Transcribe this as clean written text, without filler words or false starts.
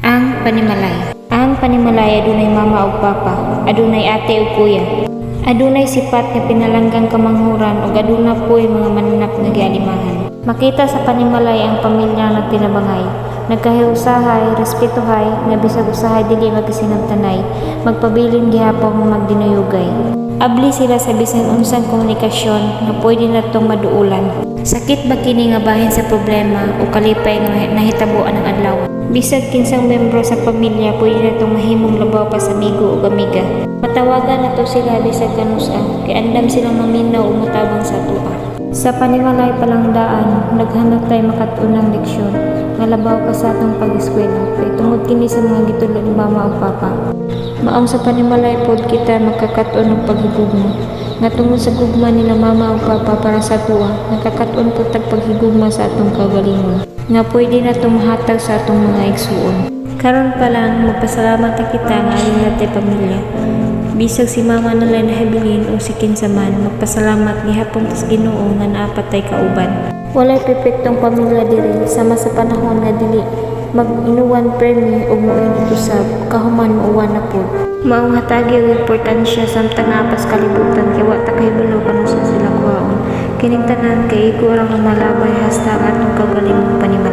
Ang panimalay. Ang panimalay adunay mama ug papa, adunay ate ug kuya. Adunay sipat nga pinalanggang kamanghuran ug aduna poy mga mananap nga gialimahan. Makita sa panimalay ang pamilya nagtinabangay, nagkahiusahay, respetuhay, nga bisag usahay dili magkasinabtanay, magpabilin gihapon magdinuyugay. Abli sila sa bisan unsang komunikasyon nga pwede natong maduulan. Sakit ba kini nga bahin sa problema o kalipay nga nahitabo anang adlaw? Bisag kinsang membro sa pamilya, pwede natong mahimong labaw pa sa amigo ug amiga. Matawagan nato sila bisag kanusa kay andam silang maminaw ug motabang sa atoa. Sa panimalay pa lang daan, daghan na tay makat-unang leksyon nga labaw pa sa atong pag-eskwela kay tungod kini sa mga gitudlo ni mama ug papa. Maong sa panimalay pod kita magkakat-on og paghigugma. Nga tungod sa gugma nila mama ug papa para sa atoa, nakakat-on pud tag paghigugma sa atong kaugalingon nga pwede natong mahatag sa atong mga igsuon. Karon pa lang, magpasalamat na kita nga aduna tay pamilya. Bisag si mama na lay nahabilin o si kinsa man, magpasalamat gihapon tas Ginoo nga naa pa tay kauban. Walay perpektong pamilya diri, sama sa panahon nga dili mag-inuwan permi ug moinit usab, kahuman muuwan na pod. Maong hatagi og importansya samtang naa pa sa kalibutan kay wa ta kahibalo kanusa sila kuhaon. Kining tanan kay igo ra nga malabay hasta ang atong kaugalingong panimalay.